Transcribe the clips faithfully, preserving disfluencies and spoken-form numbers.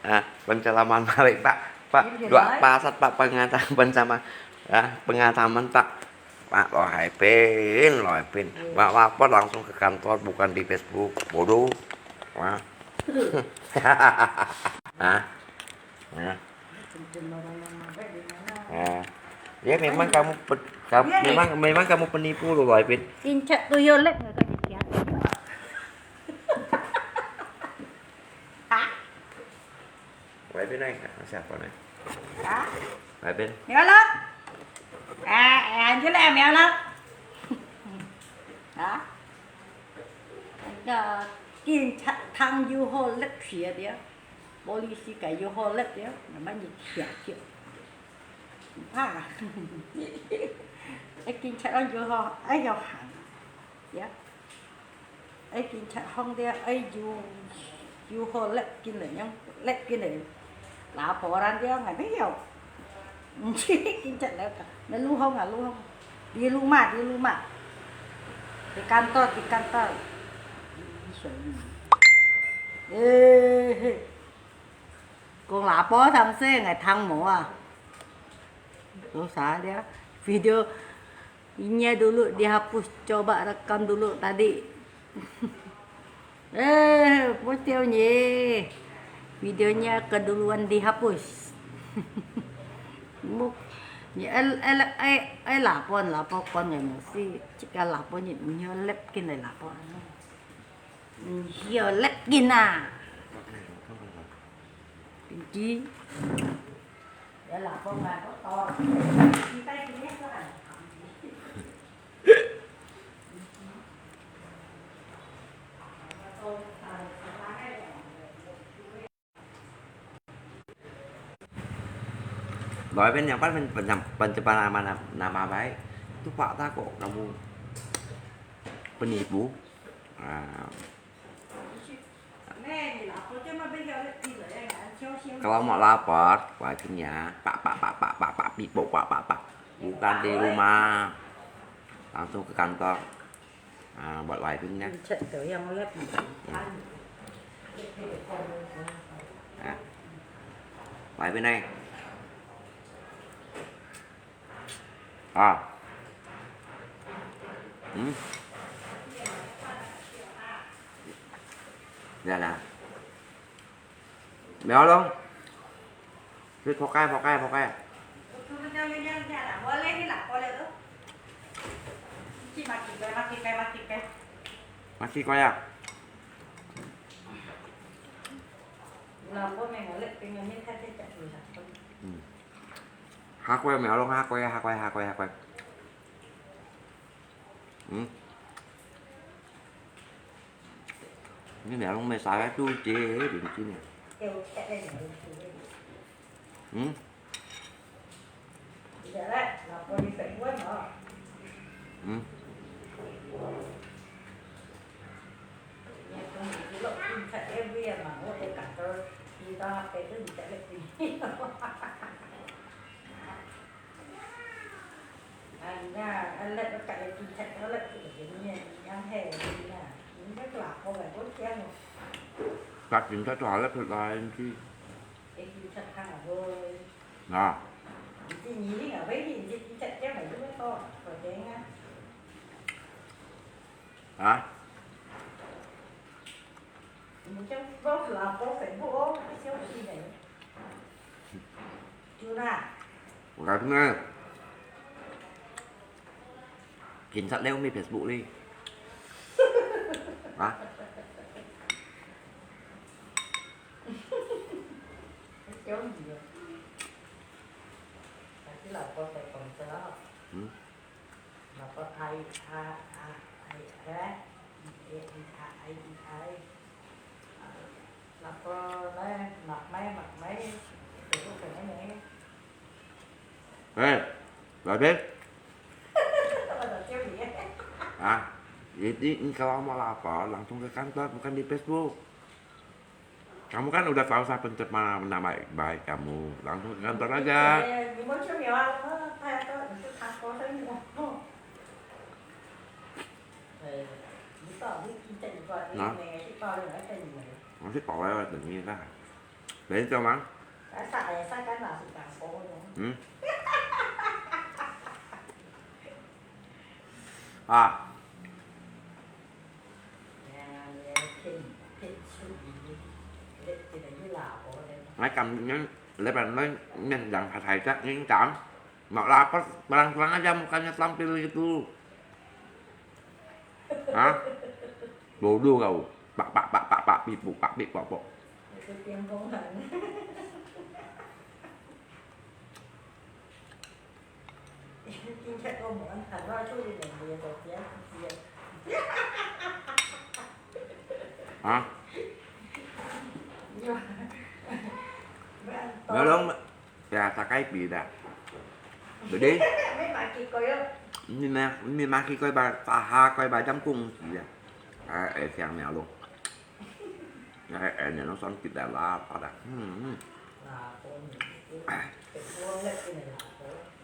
啊，penceraman balik, Pak. Pak, dua pasat, Pak, pengata-, penceraman. Ah, pengalaman, Pak. Pak, Lai Pin, Lai Pin. Pak, lapor langsung ke kantor, bukan di Facebook. Bodoh. Ah. Ah. Ah. Ah. Ya, memang kamu pe-, kam-, memang, memang kamu penipu loh, Lai Pin. Kinchat tuyul lek nggak ada siapa. Hah? Lai Pin, eh, siapa, eh? Hah? Lai Pin. Miao lo. Ah, eh, anjir lah, miao lo. Hah? Ada kinchat thang yu ho lek sia dia. Polisi ka yu ho lek dia, namanya siap siap. Ah. Eh, kinchat ang yu ho, eh, yu hang. Ya. Eh, kinchat hong dia, eh, yu, yu ho lek kin le, yang lek kin le. Lapor ang dia, ngai miao. Kinchat lek ka. Na lu hong, ah, lu hong. Di rumah, di rumah. Di kantor, di kantor. Eh, he. Kong lapor thang se ngai thang mo ah. Dosa dia. Video ini dulu dihapus, coba rekam dulu tadi. Eh, bocil ni. Videonya keduluan dihapus. Mu-, ni el, el, eh, eh, lapor, lapor kon ngai mo si. Cik lapor ni, ni lep kin lai lapor. Ni lep kin ah. Kin ki. Lai Pin yang pan pen-, pen-, pen-, pen-, nama, nama, nama baik. Tu pak tako kamu penipu. Ah. Kalau mau lapor, Lai Pin ya. Pak, pak, pak, pak, pak, pak, pipo, pak, pak, pak. Bukan di rumah. Langsung ke kantor. Ah, buat Lai Pin ya. Kinchat tu yang lep. Ah. Lai Pin eh. Ah. Hmm. Ya, ya. Miao lo. Sit, phokai, phokai, phokai. Mati kau ya. Hmm. Hakoi, Miao lo, hakoi, hakoi, hakoi, hakoi. Hmm. Ini Miao lo, mesti saya tu je, begini. Hmm. Hmm. Cắt chính sách cho họ lép thật là chi. Nè. Hả? Nè. Cảnh sát leo mi Facebook đi. Hả? Cái kiểu gì vậy? Là cái là con phải còn sơ đó. Ừ. Là con ai, a, a, ai, a, ai, a, ai, ai. Là con đấy, mặt máy, mặt máy. Từ lúc phải nói này. Hei, Lai Pin. Apa tak siap ni? Ah, ini, ini kalau mau lapor, langsung ke kantor, bukan di Facebook. Kamu kan udah tahu saya pencemaran nama baik kamu, langsung ke kantor aja. Eh, 你们去秒啊，他他他他他他喏。我去包了，我等你啦。等你做麼个？嗯。啊。𠊎感覺禮拜六面向大家應該，mau lapar, pelan-pelan aja makannya sambil itu. Hah? Bodoh kau. Pak, pak, pak, pak, pak, pipuk, pak, pipuk, pak. Hah? Belum, ya, sakai pida. Jadi, mi ma, mi ma kikoi ba, taha koi ba jam kung si ya. Ah, eh, siang ni alo. Ai, ai, nè, nó son kịt là lá, pà đà. Hmm, hmm.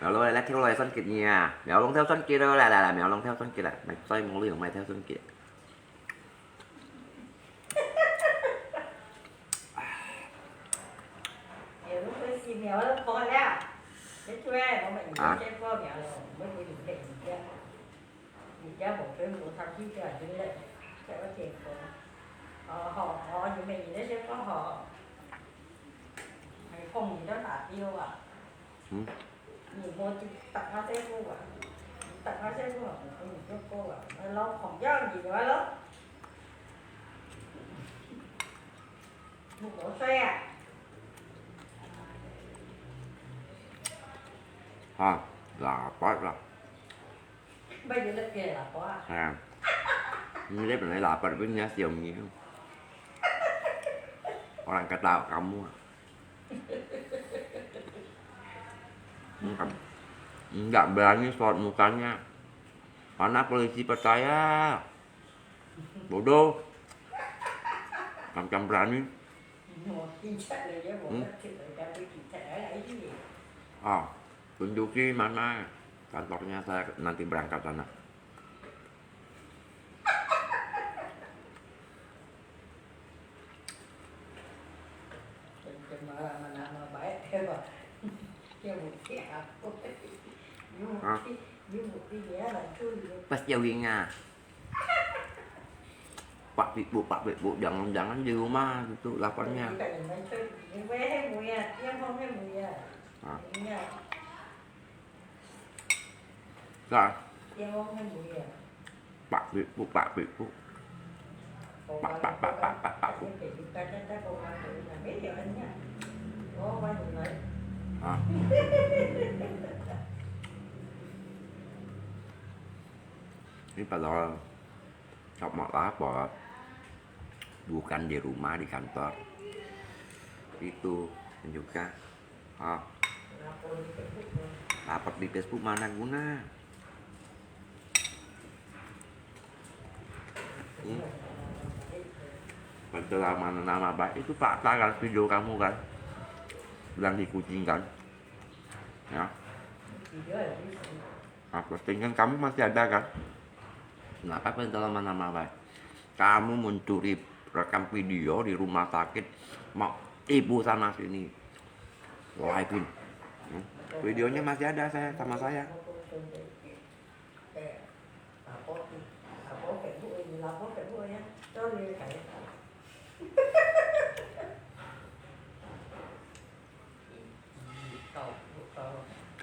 Nó lôi lét theo lôi son kịt nha. Mèo lông theo son kịt rồi, là, là, là mèo lông theo son kịt à. Mày xoay một ly, mày theo son kịt. Hả? 你家無分我，他去就已經咧，在屋企講。哦，好，哦，你們有那些不好，還碰你的打丟啊？嗯。你摸去打那些不啊？你打那些不好，你就夠了，那老孔要你的了。你多岁啊？啊，喇叭了。 Ba, yun na pia la po ah. Ha. Hindi pala lapar pun niya siya niya. Orang ketawa kamu. Nggak, nggak berani sorot mukanya. Mana polisi percaya? Bodoh. Macam berani. Hmm. Ah, tunjukin mana kantornya, saya nanti berangkat sana. Hah? Pas jawing ah. Pak Pipu, Pak Pipu, jangan-jangan di rumah gitu laparnya. Hah? Sa. Pak Pipu, Pak Pipu. Pak, pak, pak, pak, pak, pak. Hah? Ini padahal sama lapar. Bukan di rumah, di kantor. Itu juga. Ah. Lapor di Facebook mana guna? Hmm. Pencemaran nama baik itu fakta kan, video kamu kan, yang di Kuching kan, ya. Nah, postingan kamu masih ada kan? Kenapa pencemaran nama baik? Kamu mencuri rekam video di rumah sakit, mau tipu sana sini. Live-in. Hmm? Videonya masih ada saya, sama saya.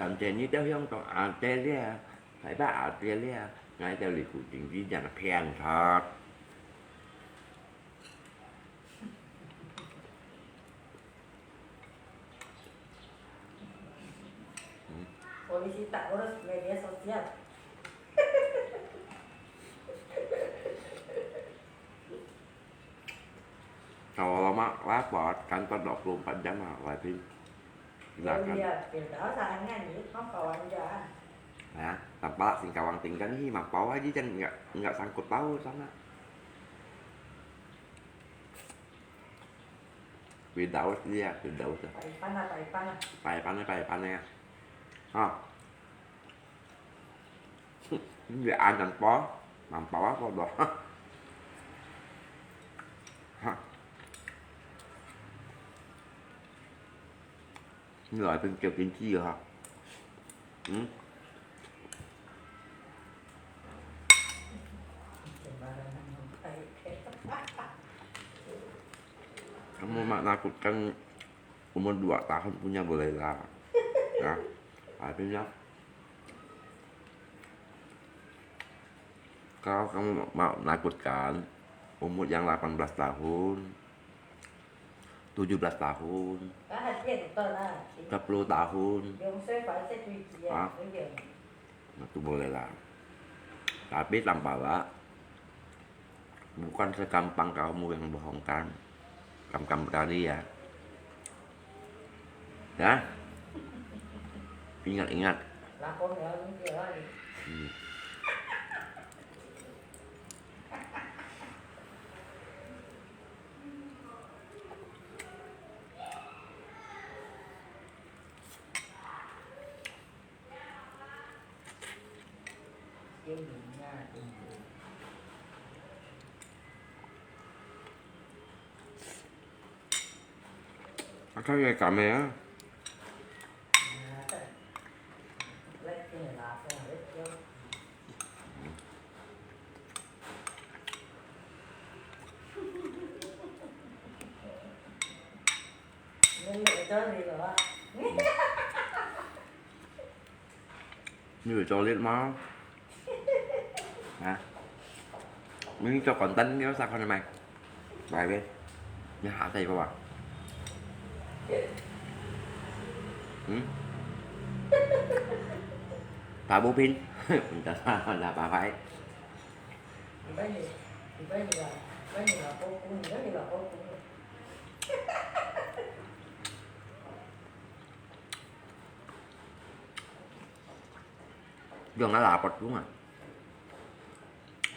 Kan jadi dia yang tak ada dia, saya tak ada dia. Ngai tao li ku ting ji jan phiang thot. Polisi tak urus media sosial. Kalau lama lapor, kantor dua puluh empat jam lah, wajib. Silakan. Iya, tidak usah nyanyi, apa wajar. Ya, tanpa singkawang tinggal ni, mah bawa aja, jangan nggak, nggak sangkut paut sana. Firdaus dia, Firdaus. Paipan lah, paipan lah. Paipan lah, paipan lah. Ha. Hindi andan po, mampawa po do. 你來跟叫經濟哈。嗯。Kamu menakutkan umur dua tahun punya boleh lah. Ya, habisnya. Kalau kamu mau menakutkan umur yang delapan belas tahun, tujuh belas tahun, sepuluh tahun, ah, nah, itu boleh lah. Tapi tambahlah, bukan segampang kamu yang bohongkan. Kamu berani ya. Ya. Ingat-ingat. Hmm. Akang ye kame ah. Ini boleh colit mah. Hah? Ini cok konten dia sa kau namai. Baik deh. Ini hati apa? Hmm? Tabu pin. Entah apa baik. Dong lapot ko nga.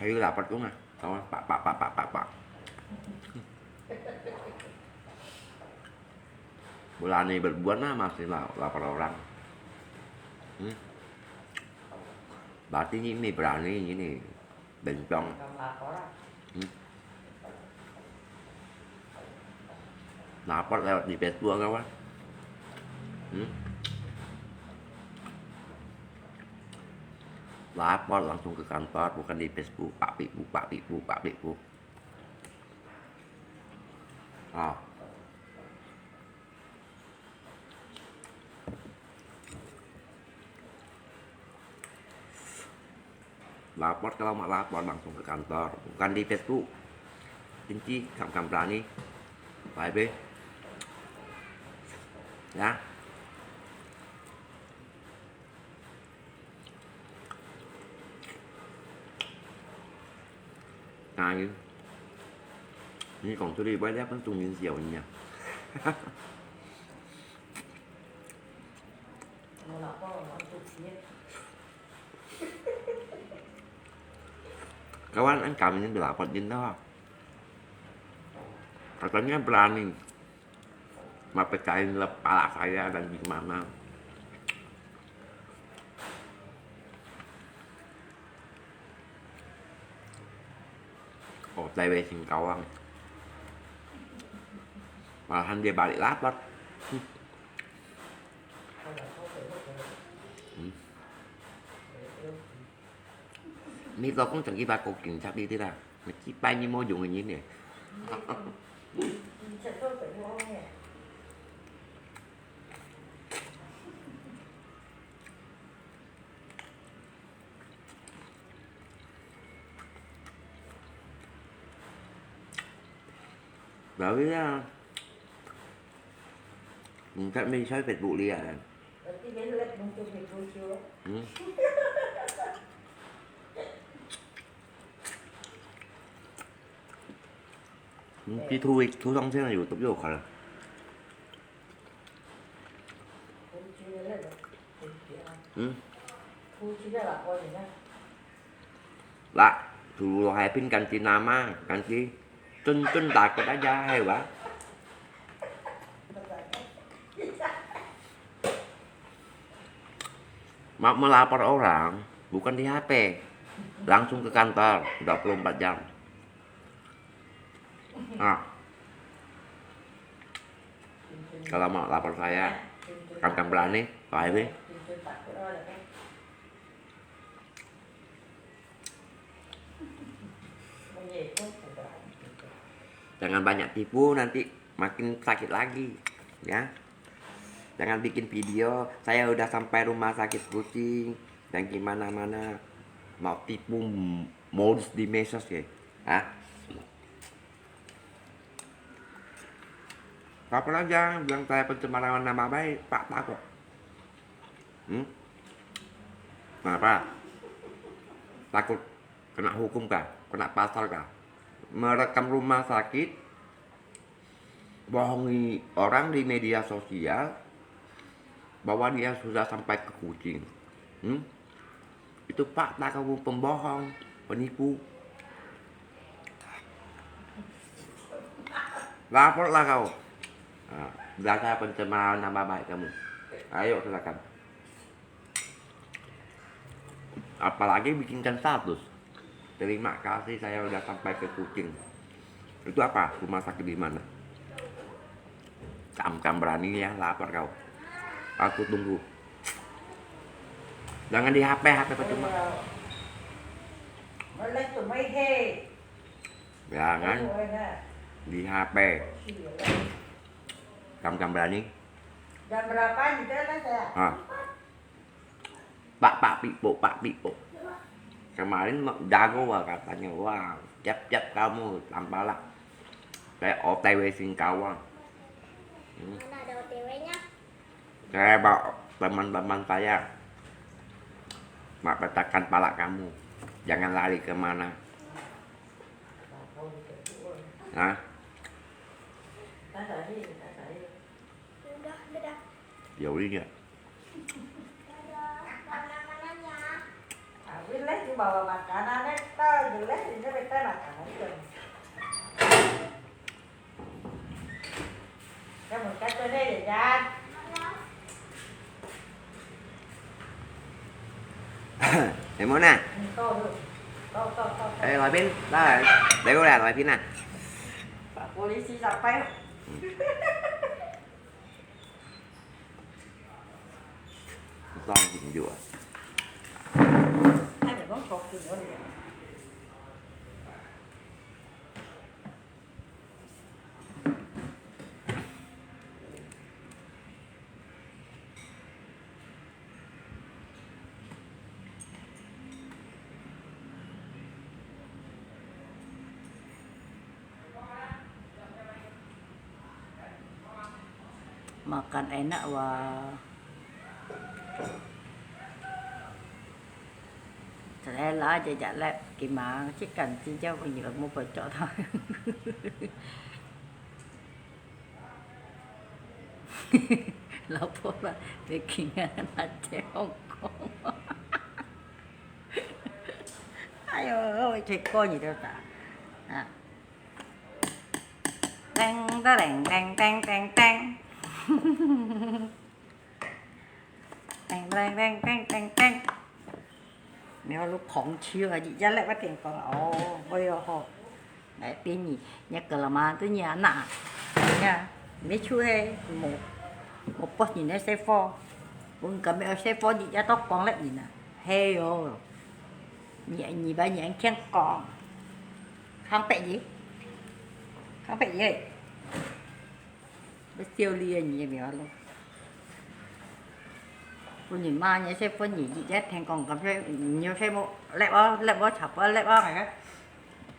Hayu lapot ko nga. Tawa, pak, pak, pak, pak, pak, pak. Berani berbuat nah masih la-, lapor orang. Hmm. Berarti ini berani ini. Bencong. Hmm. Lapor lewat di Facebook kawan. Hmm. Lapor langsung ke kantor, bukan di Facebook. Pak Facebook, pak Facebook, pak Facebook. Ah. Lapor, kalau mau lapor langsung ke kantor, bukan di Facebook. Inci kam-kam berani. Baik, be. Ya. Nah, ini. Ini kong tu di buat dia pun tungin siau ini ya. Kawan, ang kami ni lapor din dah. Katanya berani. Mapecahin lah pala saya dan gimana. Oh, dari singkawang. Malahan dia balik lapor. Hmm. Mì老公長期把個警察呢啲啦，咪幾百年冇用嘅人呢。Baru ya. Minta mi saya Facebook lihat kan. Hmm. Hmm, di thu, thu song sing YouTube有看。Hmm. Lah, dulu hai pin ganti nama, ganti Tuntun takut aja, hai, Wak. Mau melapor orang, bukan di H P, langsung ke kantor, dua puluh empat jam. Nah, kalau mau lapor saya, 敢敢 berani, Pak Ewi? Jangan banyak tipu, nanti makin sakit lagi, ya. Jangan bikin video, saya udah sampai rumah sakit Kuching dan gimana-mana. Mau tipu modus di medsos ya. Hah? Kapan aja yang saya pencemaran nama baik, Pak, takut. Hmm? Kenapa? Takut kena hukum kah? Kena pasal kah? Merekam rumah sakit, bohongi orang di media sosial bahwa dia sudah sampai ke Kuching. Hmm? Itu fakta kamu pembohong, penipu. Laporlah kau. Nah, dasar pencemaran nama baik kamu. Ayo, silakan. Apalagi bikinkan status. Terima kasih, saya udah sampai ke Kuching. Itu apa? Rumah sakit di mana? Kamu kan berani ya, lapor kau. Aku tunggu. Jangan di H P, H P percuma. Jangan di H P. Kamu kan berani. Jam berapa gitu kan saya? Ah. Pak, Pak Pipo, Pak Pipo. Kemarin mau jago lah katanya, wah, tiap-tiap kamu tampalak. Saya O T W singkawang. Hmm. Mana ada O T W-nya? Saya bawa teman-teman saya. Mau pecahkan palak kamu. Jangan lari kemana. Hah? Udah, udah. Ya udah ya. Habis lah, cuma bawa makanan, eh, tak jelas, ini kita makanan. Kamu kata ni, Jan. Em, Mona. Kau tu. Kau, kau, kau, kau. Eh, Lai Pin, Lai. Lai, Lai Pin ah. Pak polisi sampai. Hmm. Tong jin jua. Makan enak wah. Selera aja jak lep, kimang, cikan, cincau, punya mau pecah tau. Lapor lah, bikin anak cewek Hong Kong. Ayo, cewek Hong Kong gitu tak. Nah. Teng, tereng, teng, teng, teng, teng. Teng, teng, teng, teng, teng, teng. Mèo lu khong chiu a, ji ja lek wa tieng kong. Oh, oi yo ho. Ngai pin ni, nya ke la ma tu nya na. Nya, me chu he, mo. Mo pos ni ne se fo. Un ka me se fo ni ja tok kong lek ni na. He yo. Ni, ni ba ni an kiang kong. Khang pek ni. Khang pek ni. Bơ siêu li ni mèo lu. Pun ni ma ni se pun ni ji ja tieng kong ka se, ni se mo lek o, lek o, chap o, lek o ngai ka.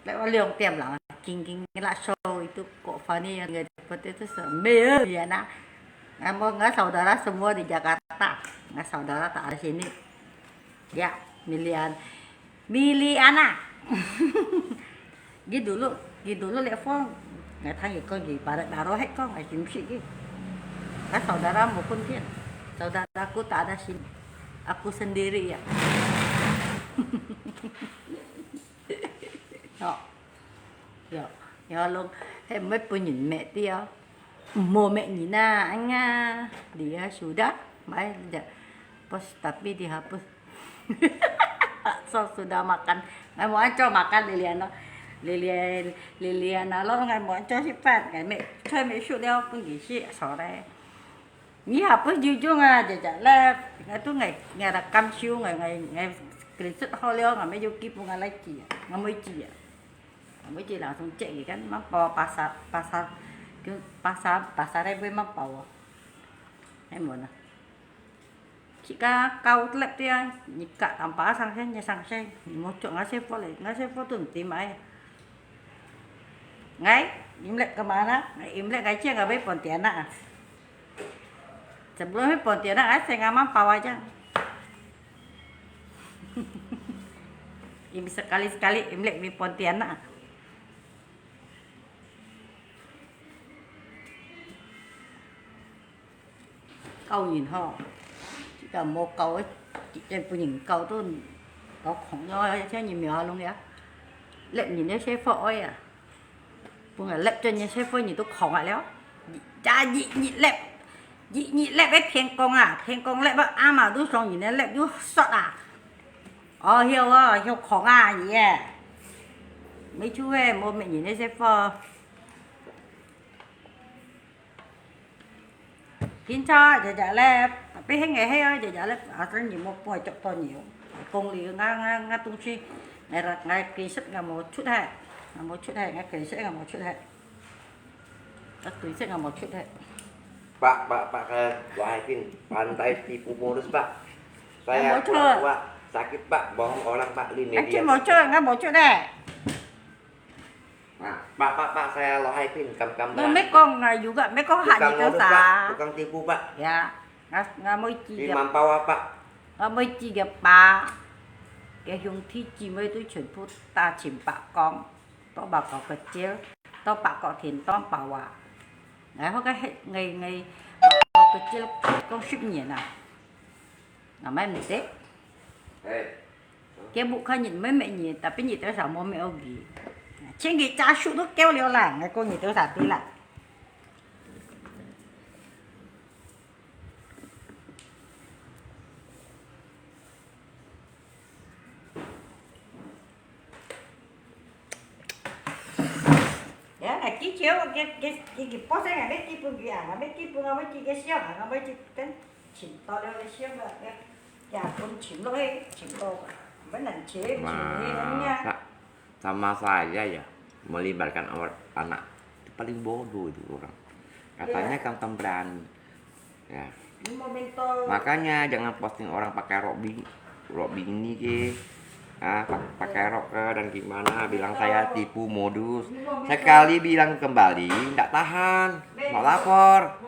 Lek o liong tiam lang, king king la show itu kok funny ya, ngai pun itu se, me ya na. Ngai mo, ngai saudara semua di Jakarta. Ngai saudara tak ada sini. Ya, Milian. Miliana. Gi dulu, gi dulu lek phone. Ngai thang gi kong gi barat daro hek kong, ngai sim sik gi. Ngai saudaramu pun kian. Saudaraku tak ada sini. Aku sendiri ya. Yo. Yo. Yo long. He, mai pun yin mek ti ya. Mo mek ni na, anga. Dia sudah. Mai, dia. Pos tapi dihapus. So, sudah makan. Ngai mo anco makan Lilian lo. Lilian, Lilian lo, ngai mo anco sipat. Ngai mek, choi mek suk liao pun gi si, sore. 你也不有用啊，姐姐，來，𠊎都𠊎，𠊎來感受，𠊎，𠊎，𠊎，clean好了，𠊎乜有寄分𠊎來寄啊，𠊎妹寄啊，𠊎妹寄langsung check佢看，麼个包，pasar，pasar，就pasar，pasar會麼个包啊，還無呢。去个搞lab个啊，你个tanpa上線，你上線，你莫做，𠊎師傅嘞，𠊎師傅都毋知買。哎，Imlek ke mana？哎，Imlek ngai ciang ngai pontianak啊。 Sebelum mi pontianak, ai, saya ngamang pawa jang. Im sekali-sekali Imlek mi pontianak. Kau nyin ho, jika mau kau, eh, jika pun nyin kau tu, kau khong yo, saya nyin miao alung ya. Lek nyin ya, saya fo oi ya. 本來lap轉个師傅你都狂啊了，呀，日日lap，日日lap个天光啊，天光lap啊，阿媽都上人个lap又short啊。哦，曉哦，曉狂啊你耶！沒錯誒，無滅人个師傅。 今朝日日咧，tapi係𠊎係啊，日日咧，啊，真係無半足多牛，公里，𠊎，𠊎，𠊎東西，𠊎，𠊎clean食𠊎無出去，𠊎無出去，𠊎clean食𠊎無出去，𠊎clean食𠊎無出去。 Pak, pak, pak, eh, wahai Pin, pandai tipu modus, Pak. Saya pura-pura sakit, Pak, bohong orang, Pak, di media. 𠊎無出，𠊎無出咧。 Pak, pak, pak, saya lohai Pin, kam-kam 你 barang. 莫講啊，有个，莫講客語做啥？ Tukang modus, Pak. Tukang tipu, Pak. 呀，𠊎，𠊎妹子个，Di Mempawah, Pak. 𠊎妹子个爸，个兄弟姊妹都全部打千百工，到Bangkok个jail，到Bangkok天堂包啊。然後个係，𠊎，𠊎，Bangkok个jail講十年啊。 𠊎乜毋識。哎。佢屋下人乜乜人，tapi日頭上無乜屋企。千幾家屬都夠了啦，𠊎講日頭上對啦。 呀，𠊎記住，𠊎，𠊎，𠊎，𠊎報聲，𠊎乜寄分佢啊，𠊎乜寄分，𠊎乜寄个相啊，𠊎乜寄等尋到了个相啊，也，也分尋落去，尋到，乜能尋，尋你个呀。 Sama saya ya, melibatkan awak anak. Itu paling bodoh itu orang. Katanya kamu berani. Ya. Makanya jangan posting orang pakai rok bini, rok bini ke. Ah, pa-, pakai rok ke dan gimana, bilang saya tipu modus. Sekali bilang kembali, ndak tahan, mau lapor.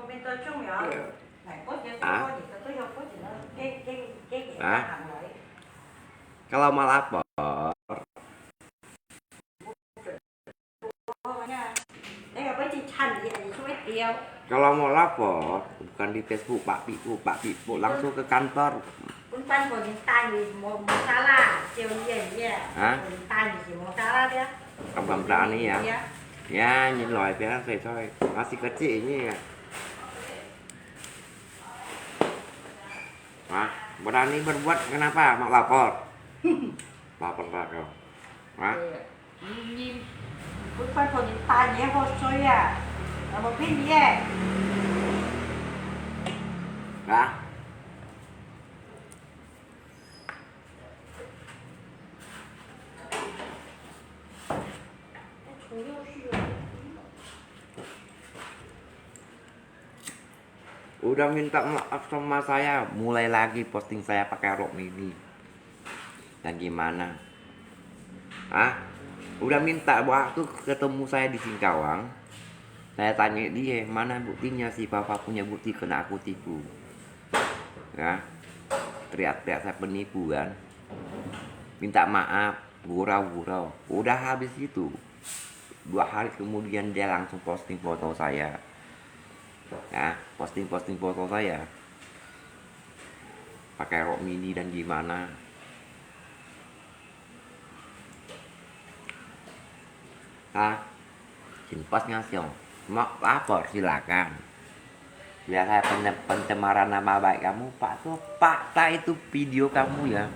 Ah? Kalau mau lapor, Kalau mau lapor, bukan di Facebook, Pak Pipu, Pak Pipu, langsung ke kantor. Hah? Kamu berani ya? Ya, ini luar biasa, coy. Masih kecil ini ya. Hah? Berani berbuat, kenapa mau lapor? Lapor, lapor. Hah? 你，你，你，你拜託你打你个水啊，𠊎無騙你个。啊？重要是有。 Udah minta maaf sama saya, mulai lagi posting saya pakai rok mini. Dan gimana? Hah? Udah minta waktu ketemu saya di Singkawang, saya tanya dia, "Mana buktinya si Papa punya bukti kena aku tipu?" Ya, teriak-teriak saya penipu kan. Minta maaf, gurau-gurau. Udah habis itu, dua hari kemudian dia langsung posting foto saya. Ya, posting-posting foto saya. Pakai rok mini dan gimana. Hah? Cin pas ngasiong. Mau lapor, silakan. Biar saya pencemaran nama baik kamu, Pak. Tuh, Pak, tak itu video kamu ya.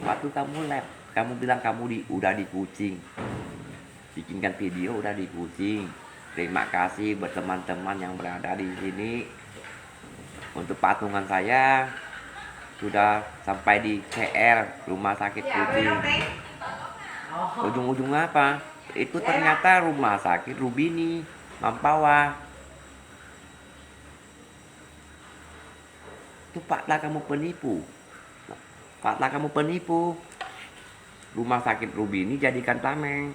Waktu kamu live, kamu bilang kamu di, udah di Kuching. Bikinkan video udah di Kuching. Terima kasih buat teman-teman yang berada di sini. Untuk patungan saya sudah sampai di K L, rumah sakit Rubini. Ujung-ujungnya apa? Itu ternyata rumah sakit Rubini, Mampawa. Itu fakta kamu penipu. Fakta kamu penipu. Rumah sakit Rubini jadikan tameng.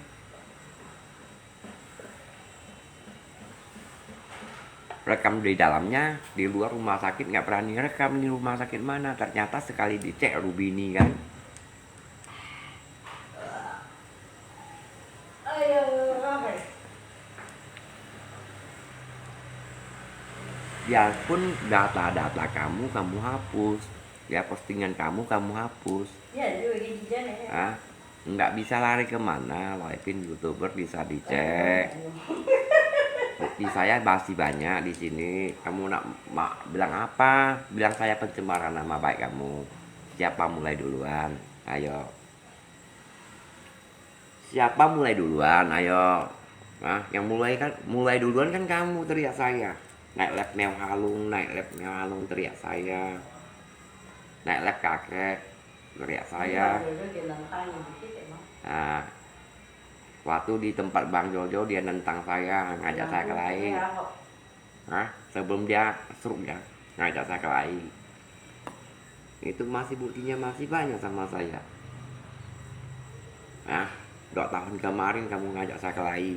Rekam di dalamnya, di luar rumah sakit nggak berani rekam ini rumah sakit mana. Ternyata sekali dicek Rubini kan. Biarpun data-data kamu, kamu hapus. Ya, postingan kamu, kamu hapus. Ah, nggak bisa lari kemana, Loipin YouTuber bisa dicek. Bukti saya masih banyak di sini. Kamu nak ma- bilang apa? Bilang saya pencemaran nama baik kamu. Siapa mulai duluan? Ayo. Siapa mulai duluan? Ayo. Nah, yang mulai kan, mulai duluan kan kamu teriak saya. Naik lift mewah halung, naik lift mewah halung teriak saya. Naik lift kakek teriak saya. Nah, waktu di tempat Bang Jojo dia nentang saya, ngajak saya kelahi. Hah? Sebelum dia stroke ya, ngajak saya kelahi. Itu masih buktinya masih banyak sama saya. Hah? Dua tahun kemarin kamu ngajak saya kelahi.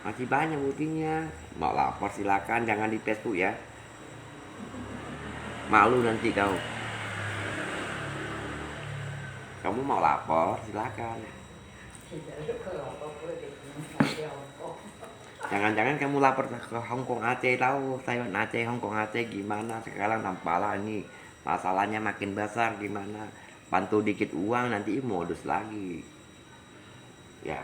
Masih banyak buktinya. Mau lapor silakan, jangan di Facebook ya. Malu nanti kau. Kamu mau lapor, silakan. Jangan-jangan kamu lapor ke Hong Kong Aceh tahu, Taiwan Aceh, Hong Kong Aceh gimana sekarang tampaklah ini masalahnya makin besar gimana. Bantu dikit uang nanti modus lagi. Ya.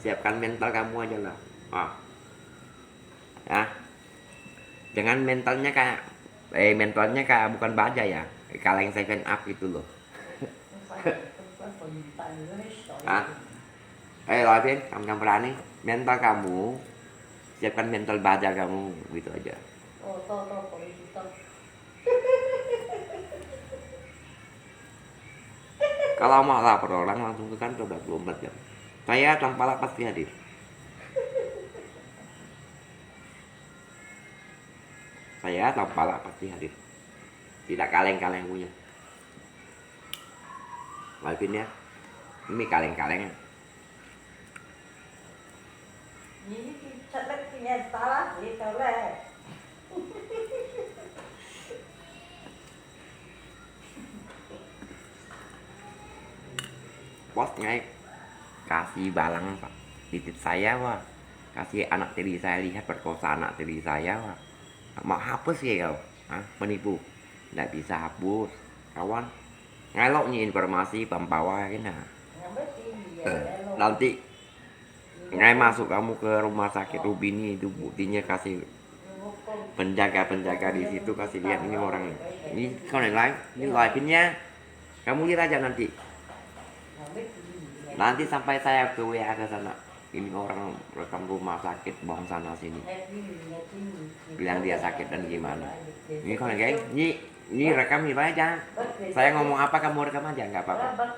Siapkan mental kamu aja lah. Ah. Ya. Jangan mentalnya kayak, eh, mentalnya kayak bukan baja ya. Kaleng Seven Up gitu loh. Ah. Eh, Loipin, kamu yang berani. Mental kamu, siapkan mental baja kamu, gitu aja. Kalau mau lapor orang, langsung ke kantor dua puluh empat jam. Saya Tampalak pasti hadir. Saya Tampalak pasti hadir. Tidak kaleng-kaleng punya. Loipin ya. Ini kaleng-kaleng. Post ngai, kasih barang titik saya wah. Kasih anak tiri saya lihat perkosa anak tiri saya wah. Mau hapus ya kau? Hah? Penipu. Ndak bisa hapus. Kawan. Ngai lok ni informasi pembawa kena. Nanti ngai masuk kamu ke rumah sakit Rubini itu buktinya kasih penjaga-penjaga di situ kasih lihat ini orang ini. Ini kau yang lain, ini Loipin ya. Kamu lihat aja nanti. Nanti sampai saya ke W A ke sana. Ini orang rekam rumah sakit, bohong sana sini. Bilang dia sakit dan gimana. Ini kau yang lain, ini, ini rekam ini aja. Saya ngomong apa kamu rekam aja, nggak apa-apa.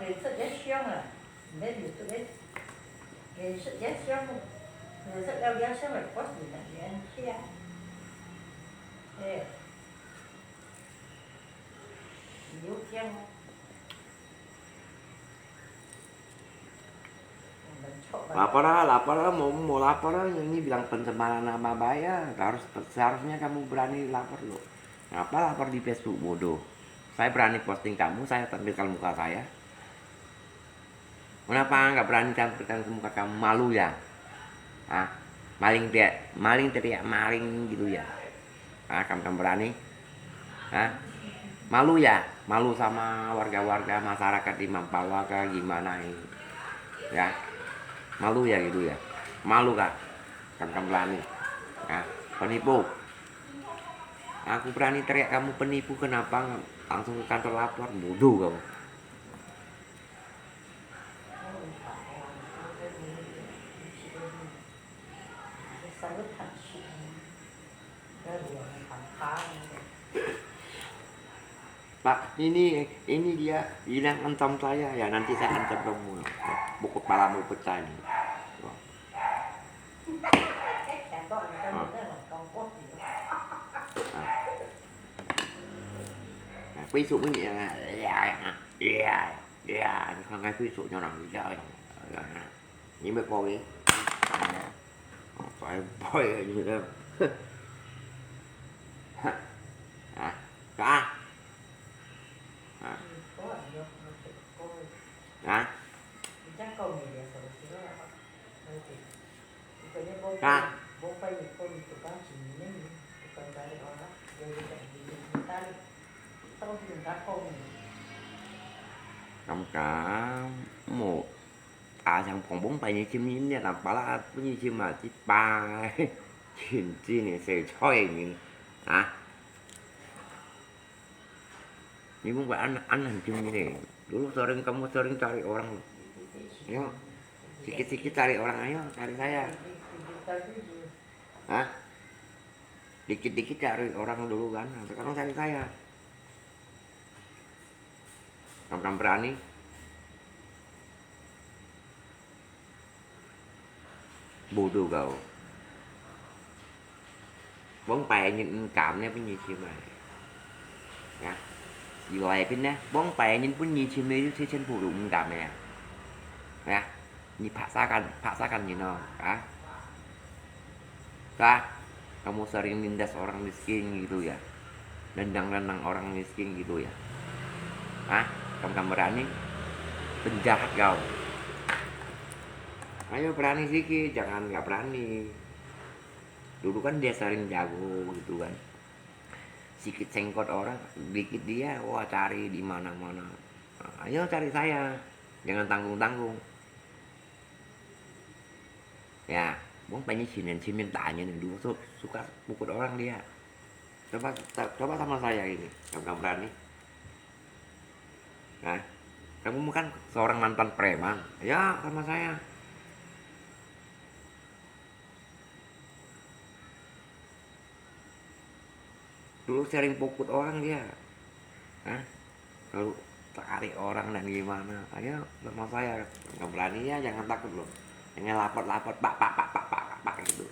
Lapor lah, lapor lah, mau, mau lapor lah, ini bilang pencemaran nama baik ya, harus, seharusnya kamu berani lapor loh. Ngapa lapor di Facebook bodoh? Saya berani posting kamu, saya tampilkan muka saya. Kenapa nggak berani tampilkan muka kamu? Malu ya? Hah? Maling teriak, maling teriak maling gitu ya? Hah, kamu, kamu berani? Hah? Malu ya? Malu sama warga-warga masyarakat di Mampawa kah gimana ini? Ya? Malu ya gitu ya? Malu kah? Kamu, kamu berani? Hah? Penipu. Aku berani teriak kamu penipu, kenapa nggak langsung ke kantor lapor? Bodoh kamu. Pak, ini, ini dia bilang ancam saya, ya nanti saya ancam kamu. Pukul palamu pecah ini. Nah, besok ini ya, ya, ya, ya, ya, besok nyonya ya, ya, ya. Ini berapa ni? Apa yang boleh ni? Ha, ha, ha, ha. Cam cam, một à, yang phong phong pai ni chim ni, ni lam pala pu ni chim mà, chỉ ba, chín chín ni sẽ choi ni, hả? Ni phong pai ăn, ăn hành chim ni. Dulu sering kamu sering cari orang. Ayo, sikit-sikit cari orang, ayo, cari saya. Hah? Dikit-dikit cari orang dulu kan, sekarang cari saya. Kamu berani? Bodoh kau. Phong pai nhìn cảm này, phong nhìn chim này. Nhá. Đi lại bên này, phong pai nhìn phong nhìn chim này, thế chân bodoh cảm này. Nhá. Ni paksakan, paksakan you know, ah. Kak, kamu sering nindas orang miskin gitu ya? Nendang-nendang orang miskin gitu ya? Hah? Kamu, kamu berani? Penjahat kau. Ayo berani sikit, jangan nggak berani. Dulu kan dia sering jago gitu kan. Sikit sengkot orang, dikit dia, wah cari di mana-mana. Nah, ayo cari saya, jangan tanggung-tanggung. Ya, phong pai你前面，前面打你，你如果说 suka pukul orang dia, coba coba sama saya ini, kamu, kamu berani? Hah? Kamu kan seorang mantan preman, ya sama saya. Dulu sering pukul orang dia. Hah? Kalau tarik orang dan gimana, ayo sama saya. Nggak berani ya, jangan takut loh. Jangan lapor-lapor, pak, pak, pak, pak, pak, pak, pak, gitu.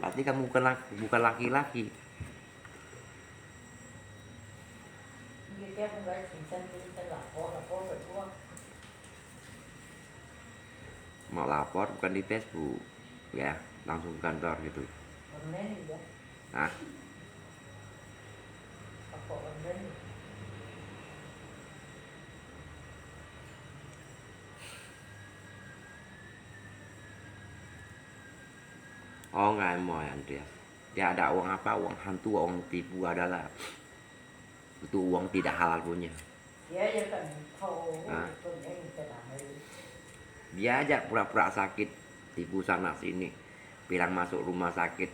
Berarti kamu bukan laki, bukan laki-laki. Mau lapor bukan di Facebook, ya, langsung ke kantor gitu. Online juga. Hah? Apa online? Oh, nggak mau ya, Andreas. Dia ada uang apa, uang hantu, uang tipu adalah itu uang tidak halal punya. Dia ya kan tahu, hah? Itu yang kita nak beli. Dia aja pura-pura sakit, tipu sana sini, bilang masuk rumah sakit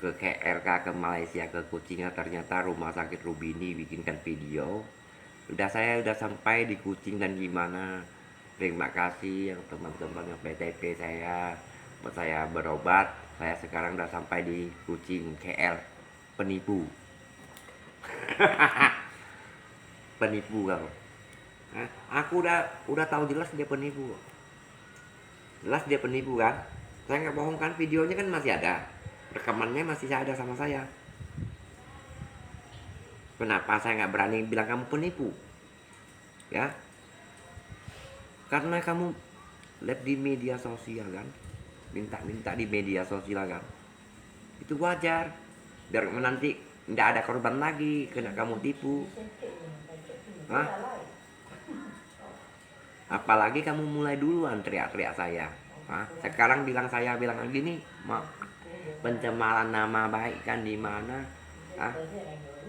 ke K L kah, ke Malaysia, ke Kuching, ternyata rumah sakit Rubini bikinkan video. Udah, saya udah sampai di Kuching dan gimana. Terima kasih yang teman-teman yang P T P saya, buat saya berobat. Saya sekarang udah sampai di Kuching, K L. Penipu. Penipu kau. Hah? Aku udah udah tahu jelas dia penipu. Jelas dia penipu kan? Saya nggak bohong kan? Videonya kan masih ada. Rekamannya masih ada sama saya. Kenapa saya nggak berani bilang kamu penipu? Ya. Karena kamu live di media sosial kan? Minta-minta di media sosial kan? Itu wajar. Biar nanti nggak ada korban lagi kena kamu tipu. Hah? Apalagi kamu mulai duluan teriak-teriak saya. Hah? Sekarang bilang saya bilang gini, mau pencemaran nama baik kan di mana? Hah?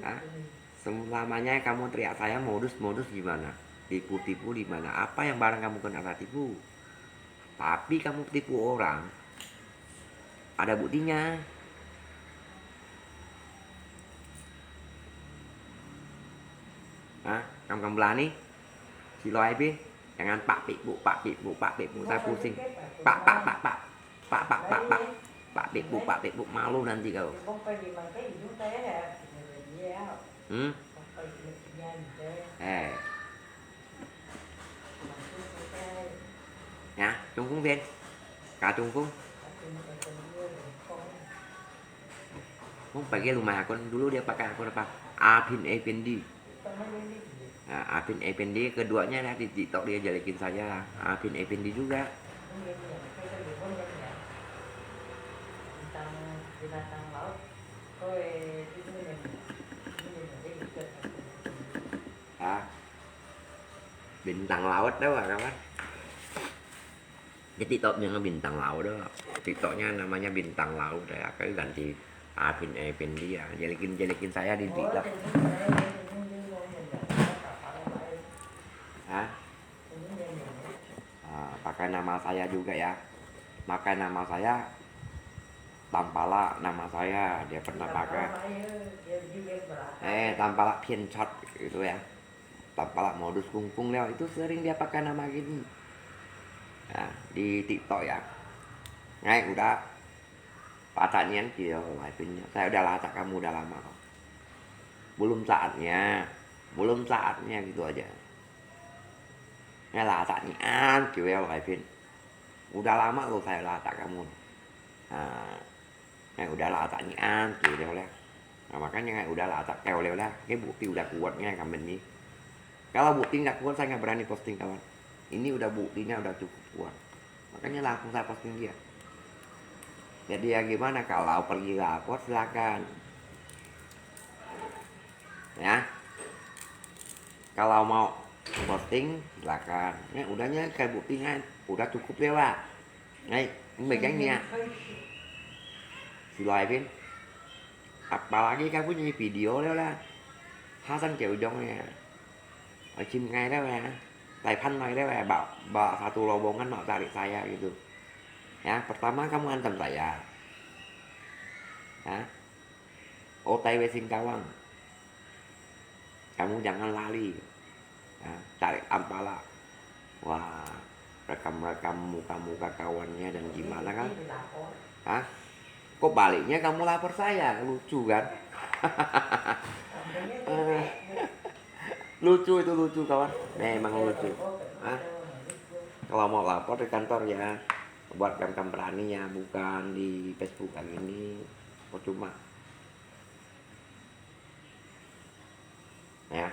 Hah? Selamanya kamu teriak saya modus-modus gimana? Tipu-tipu di mana? Apa yang barang kamu kena saya tipu? Tapi kamu tipu orang, ada buktinya. Hah? Kamu, kamu berani? Silo ai pi, jangan pak pik puk, pak pik puk, pak pik puk, saya pusing. Pak, pak, pak, pak. Pak, pak, pak, pak. Pak pik puk, pak pik puk, malu nanti kau. Hmm? 哎。Ya, Trung Phong Phiên. Cả Trung Phong. Không phải cái rumah akun, dulu dia pakai akun apa? Apin Effendi. Ah, Apin Effendi, keduanya lah di TikTok dia jelekin saya. Apin Effendi juga. Ah, bintang laut dah, kawan. Cái TikTok-nya bintang laut dah. TikTok-nya namanya bintang laut dah. Aku ganti Apin Effendi ya. Jelekin, jelekin saya di TikTok. Hah? Ah, pakai nama saya juga ya. Pakai nama saya, Tampalak nama saya, dia pernah pakai. Eh, Tampalak Pienchot gitu ya. Tampalak modus kungkung leo, itu sering dia pakai nama gini. Nah, di TikTok ya. Ngai udah pacarnya dia, Lai Pin. Saya udah lacak kamu udah lama. Belum saatnya. Belum saatnya gitu aja. Ngai lacak nian, gitu ya, Lai Pin. Udah lama loh saya lacak kamu. Nah, ngai udah lacak nian, gitu ya. Nah, makanya ngai udah lacak kau leo lah. Ngai bukti udah kuat ngai kamen ni. Kalau bukti nggak kuat, saya nggak berani posting, kawan. Ini udah buktinya udah cukup kuat. Makanya langsung saya posting dia. Jadi ya gimana, kalau pergi lapor silakan. Ya. Kalau mau posting silakan. Ngai udahnya kayak buktinya udah cukup lewat. Ngai, megang ni ya. Si Lai Pin. Apalagi kamu nyanyi video leo lah. Hasan Keu Jong ya. Chim ngai leo ya. Lai Phan Lai leo ya. Bawa, bawa satu rombongan mau cari saya gitu. Ya, pertama kamu ancam saya. Ya. Otai we Singkawang. Kamu jangan lari. Ya, cari Tampalak. Wah, rekam-rekam muka-muka kawannya dan gimana kan? Hah? Kok baliknya kamu lapor saya? Lucu kan? Eh, lucu itu, lucu kawan. Memang lucu. Hah? Kalau mau lapor di kantor ya, buat rekam berani ya, bukan di Facebook kayak gini. Percuma. Ya.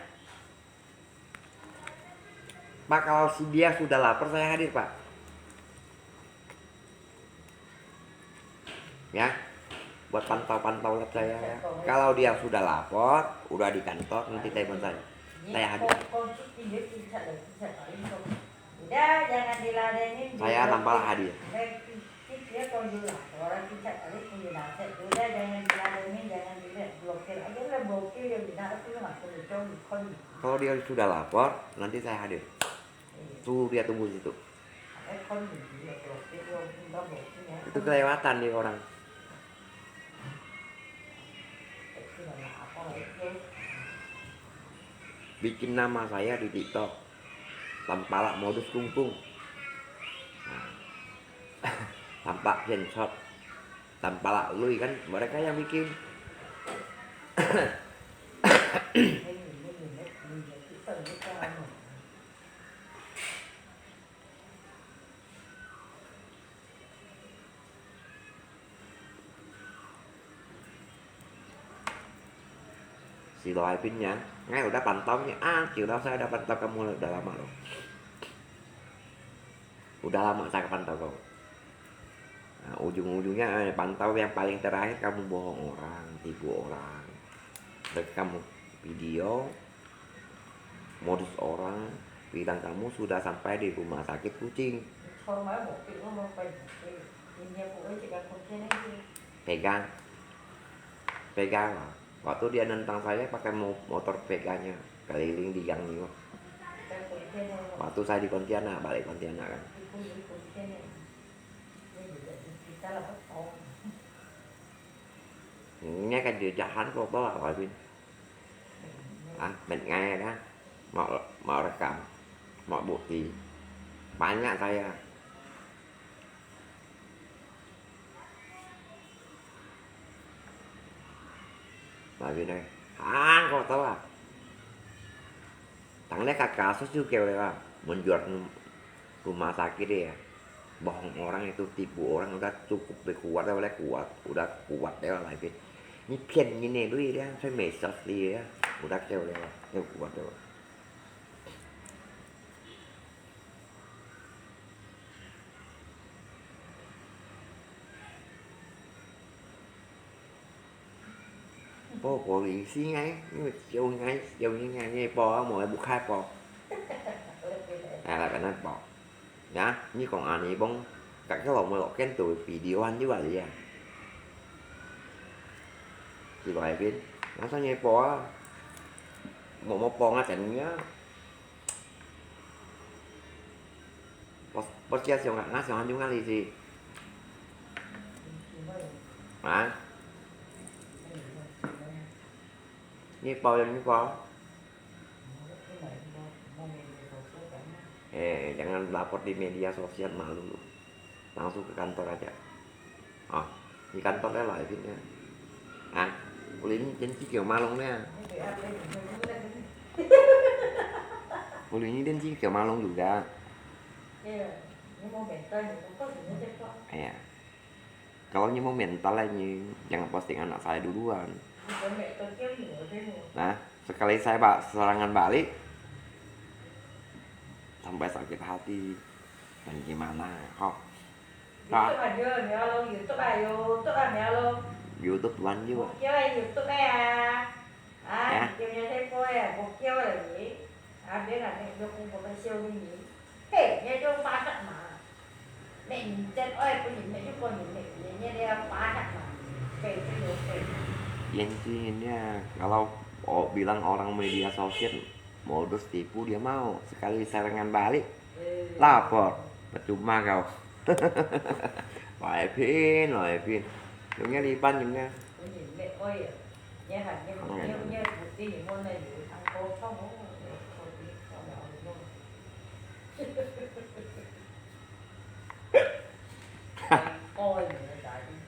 Pak, kalau si dia sudah lapor, saya hadir, Pak. Ya, buat pantau-pantau lah saya ya. Kalau dia sudah lapor, udah di kantor, nanti telepon saya. Saya hadir. Udah, jangan diladenin. Saya tanpa hadir. Udah, jangan diladenin, jangan dilihat, blokir aja lah, blokir yang benar itu lah, aku lucu, bukan. Kalau dia sudah lapor, nanti saya hadir. Suruh dia tunggu situ. Itu kelewatan dia orang. Bikin nama saya di TikTok. Tampalak modus kungkung. Nah. Tampak screenshot. Tampalak lui kan, mereka yang bikin. Si Lai Pin ya, ngai udah pantau ni, ah, kira saya udah pantau kamu udah lama loh. Udah lama saya pantau kau. Nah, ujung-ujungnya, eh, pantau yang paling terakhir kamu bohong orang, tipu orang. Rekam video, modus orang, bilang kamu sudah sampai di rumah sakit Kuching. Pegang. Pegang. Waktu dia nentang saya pakai mo-, motor Vega-nya, keliling di Gang Nio. Waktu saya di Pontianak, balik Pontianak kan. Ini kan jejahan kok bawa, Wajin. Ah, bet ngai kan. Mau, mau rekam. Mau bukti. Banyak saya. Lagi deh. Hang, kok tahu ah. Tang leh kakak susah keu leh ah, menjual rumah sakit ya. Bohong orang itu, tipu orang, udah cukup deh kuat, udah kuat, udah kuat deh lah itu. Ni 骗人的 lui deh, 在美国 lui deh, udah keu leh, keu kuat deh. 报过一次哎，因为有哎，有人哎，你报啊，无不开报。哎，来跟他报。呀，你讲安尼讲，大家老母老见到video还有啊，你啊。是外边，那上面报啊，无无报啊，怎样？ Bos, bos dia siung ngah, siung hanjung ngah lì si. Hah? Ni pau yang ni pau. Eh, jangan lapor di media sosial, malu. Langsung ke kantor aja. Ah, di kantor leh lah, Ipin ya. Ah, uli ni janji kieu malong ya. Uli ni janji kieu malong juga. Iya. Kalau ni mau mental lah ni, jangan posting anak saya duluan. Nah, sekali saya ba-, serangan balik, sampai sakit hati. Dan gimana? Oh. YouTube aja, ni lo YouTube aja, YouTube aja lo. YouTube lanjut. Bukit YouTube ya. Ah, ya. Dia punya saya pun ya, bukit lagi. Ada nak ni, dia pun bukan siapa ni. Hei, dia tu pasak mah. Mek ni chat oi, pun ni mek tu pun ni mek ni, dia pasak mah. Hei, tu yo hei. Intinya, kalau o-, bilang orang media sosial, modus tipu dia mau. Sekali serangan balik, lapor. Percuma kau. Wah, Ipin, wah, Ipin. Yung niya lipan, yung niya.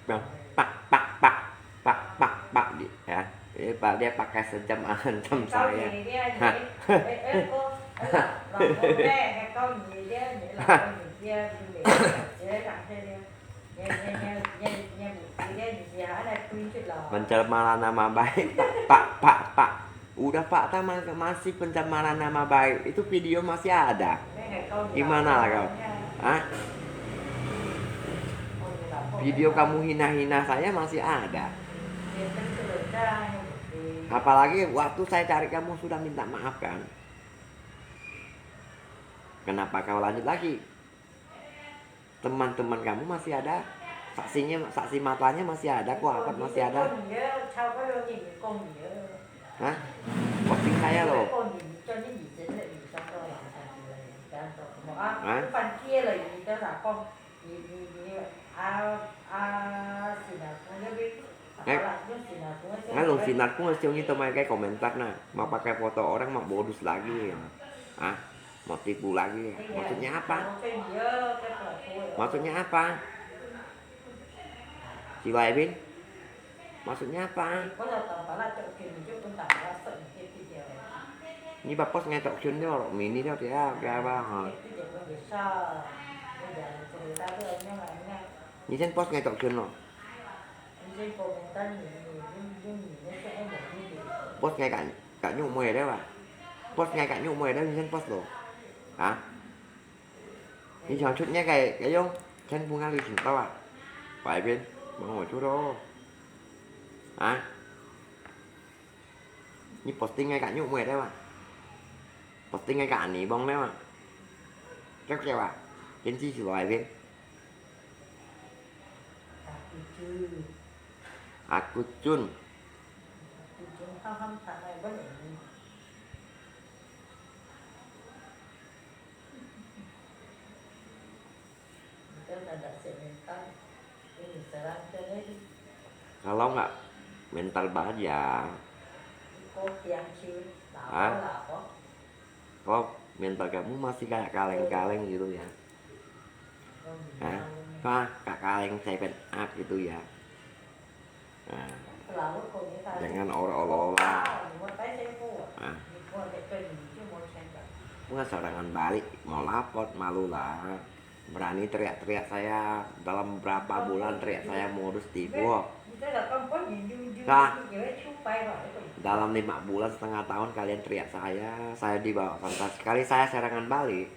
Pak, pak, pak, pak, pak, pak, pak, di-, ya. Ini pak, dia pakai sejam, ah, sejam saya. Hah? Pencemaran nama baik, pak, pak, pak, pak. Udah, pak, ta ma-, masih pencemaran nama baik. Itu video masih ada. Di mana lah kau? Hah? Video kamu hina-hina saya masih ada. Apalagi waktu saya cari kamu sudah minta maaf kan? Kenapa kau lanjut lagi? Teman-teman kamu masih ada, saksinya, saksi matanya masih ada, kuapat masih ada. Hah? Posting saya loh. Hah? Ngai, ngai lùng sinat kung siung itu mai cái komentar na, mau pakai foto orang, mau modus lagi. Hah? Mau tipu lagi. Maksudnya apa? Maksudnya apa? Si Wai Bin? Maksudnya apa? Ni ba post ngai Tok Chun dia, Rok Mini dia, dia, dia apa, ha? Ni sen post ngai Tok Chun lo. Post ngai ka, ka Nhung Mui dia ba? Post ngai ka Nhung Mui dia, ni sen post lo. Hah? 你想出那个，个用全部拿去请到啊？外边，帮我出咯。啊？你 posting 个敢用咩的嘛？Posting 个敢你帮的嘛？对不对吧？天气是外边。Aku Jun. Aku Jun. Kalau nggak mental baja, hah? Kalau mental kamu masih kayak kaleng-kaleng gitu ya, hah? Kak kaleng seven up gitu ya. Nah, jangan ora-ora. Nah. Bunga serangan balik, mau lapor, malu lah. Berani teriak-teriak saya, dalam berapa bulan teriak saya modus tipu. Kah, dalam lima bulan setengah tahun kalian teriak saya, saya dibawa santai sekali, saya serangan balik.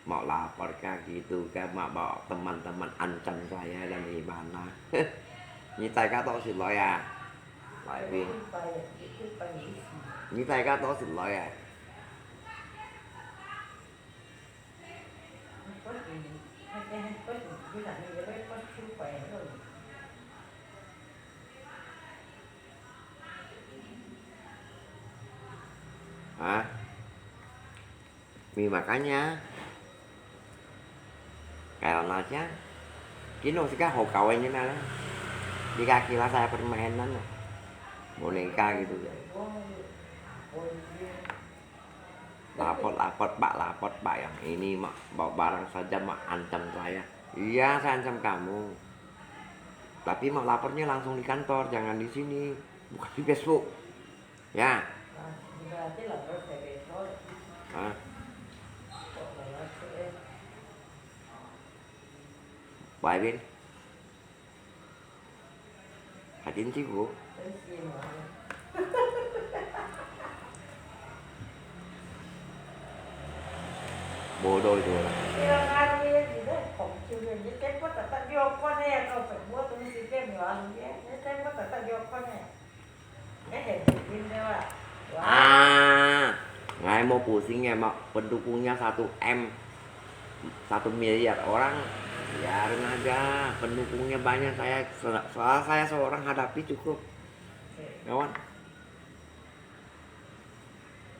Mau lapor kah gitu kah, mau bawa teman-teman ancam saya dan gimana. Ni saya kata si lo ya. Lai Bin. Ni saya kata si lo ya. Hah? Mi makannya. Kalau nasi, kino sika ho kawan ni na. Dikira saya permainan. Boneka gitu ya. Lapor, lapor, Pak, lapor, Pak. Yang ini, Mak, bawa barang saja, Mak, ancam saya. Iya, saya ancam kamu. Tapi mau lapornya langsung di kantor, jangan di sini. Bukan di Facebook. Ya. Hah? Pak Bin. Hati-hati, Bu. Bodoh itu orang. Ah, ngai mau pusing ya, mau pendukungnya satu M, satu miliar orang, biarin aja, pendukungnya banyak, saya, soal saya seorang hadapi cukup, kawan.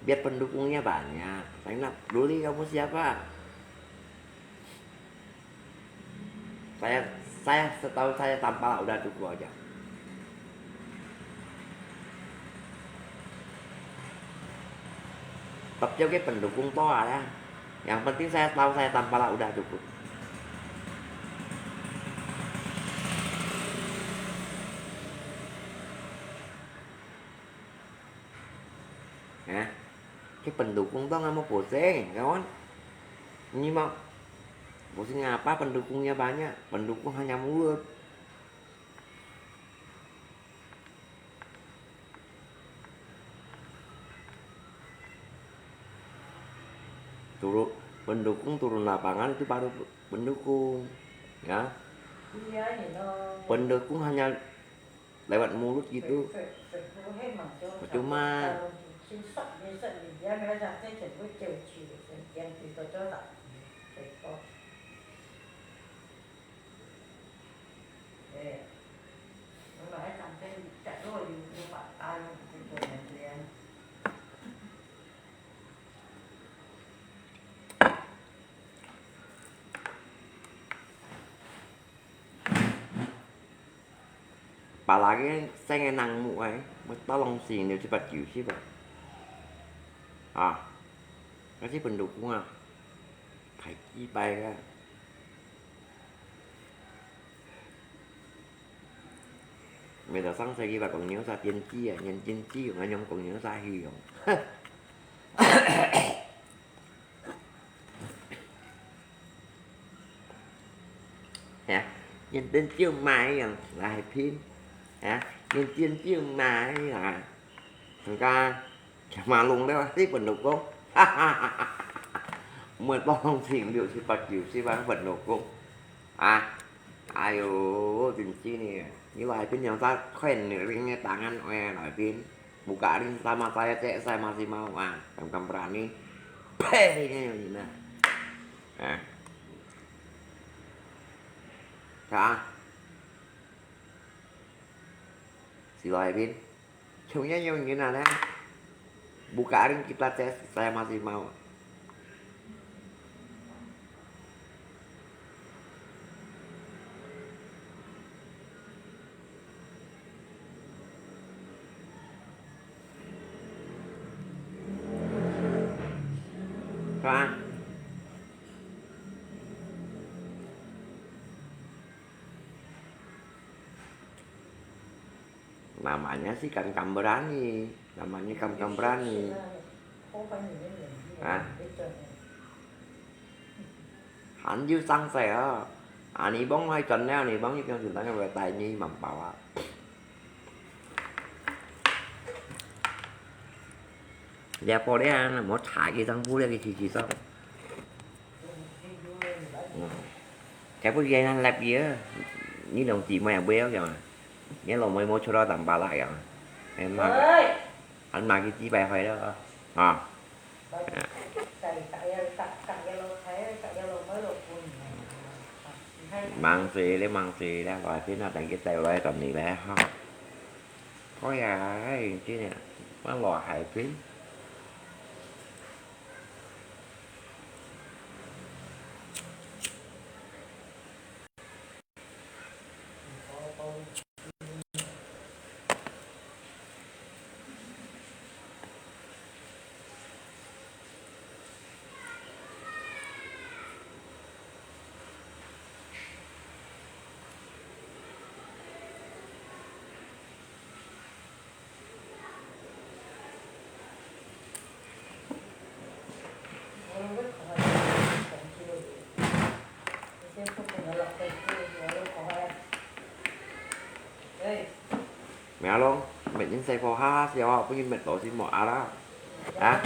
Biar pendukungnya banyak, saya nggak peduli kamu siapa. Saya, saya setahu saya tampal udah cukup aja. Tapi oke pendukung toh ya. Yang penting saya tahu saya tampal udah cukup. Ya, cái pendukung toh nggak mau pusing, kawan. Ini mau pusing apa? Pendukungnya banyak, pendukung hanya mulut. Turun, pendukung turun lapangan itu baru pendukung, ya. Pendukung hanya lewat mulut gitu. Percuma. Apalagi sing nang mu ai, mau tolong sing liu cepat kiu sih, Pak. Ah, kasi pendukung ah, kai kipai ka. May ta sang sa kibat kong niyo sa tienci ah, nian tienci yung anyong kong niyo sa hiyong. Ya, nhân dân triệu mai yang lai pin. Ya, nhân dân triệu mai là người ta mà lùng đó, tí pendukung. Mười bông thìn liệu si bật kiểu si bắn pendukung. À, ayo, chính trị nè. Như lai pin yang sa khen nè, ring nè, tangan oe lai pin. Buka ring sama saya, cek saya masih mau. Ah, kam-kam berani. Peh, ini, ini, nah. Ah. Hả? Xin lỗi Bin. Chúng nhá, nhiều như nào đấy. Buka ring kita tes, saya masih mau. Hả? Namanya sih kam-kam berani. Namanya kam-kam berani. 啊？還有生勢啊！啊，你幫我轉了，你幫你講就等於帶你慢跑啊！這玻璃啊，莫擦佢，上不了个機器上。嗯，這不是很垃圾啊？你兩姊妹也不要講啊？你老妹莫出到當巴拉樣啊？哎媽！ 恁嘛佢幾百歲了啊！啊！忙死了，忙死了，來，今仔等佢帶來轉你了哈。哎呀，真的，我落海邊。咩咯？搣人細貨哈哈笑啊，分人搣到先無壓啦！啊！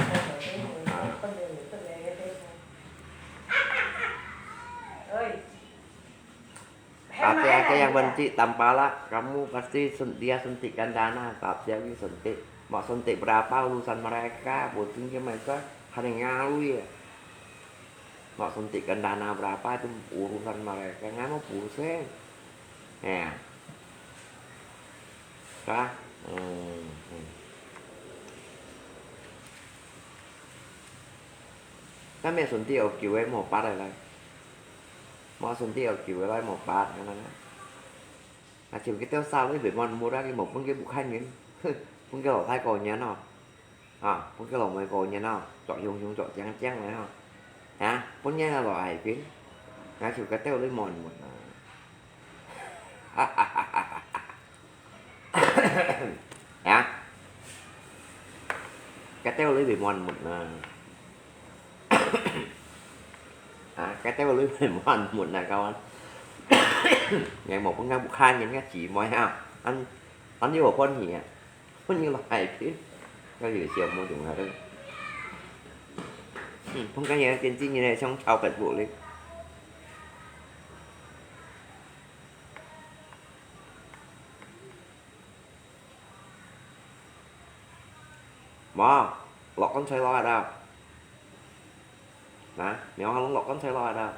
Ate-ate yang benci tampalak, kamu pasti sun-, dia suntikan dana, tapi dia suntik. Mau suntik berapa urusan mereka, pusing je mereka, hana ngalui ya. Mau suntikan dana berapa itu urusan mereka, nggak mau pusing. Ya. Hah? Hmm, hmm. Tapi suntik oke-oke, mau pakai lah. Mau suntik oke-oke lah, mau pakai kan. Nah, cuma kita salah, memang murah, mau pun kita bukan kan. Pun kita orang Thai kau nyan, no. À, pun cái lòng mày cô nha nó, chọn hiung hiung chọn chang chang mày hả? Hả? Pun nha là loại hay pin. Ngã chịu cái teo lưới mòn một à. Hả? Cái teo lưới bị mòn một à. À, cái teo lưới bị mòn một là các bạn. Ngày một pun ngã bục hai nhìn ngã chỉ mỏi ha. Anh, anh yêu con nhỉ? Có nhiều loại chứ. Có gì siêu mua dùng hả? Ừ, không có gì, trên chi như này xong sau phải bộ đi. Mà, lọt con xoay lo hả đâu? Hả? Mèo hả, lọt con xoay lo hả đâu?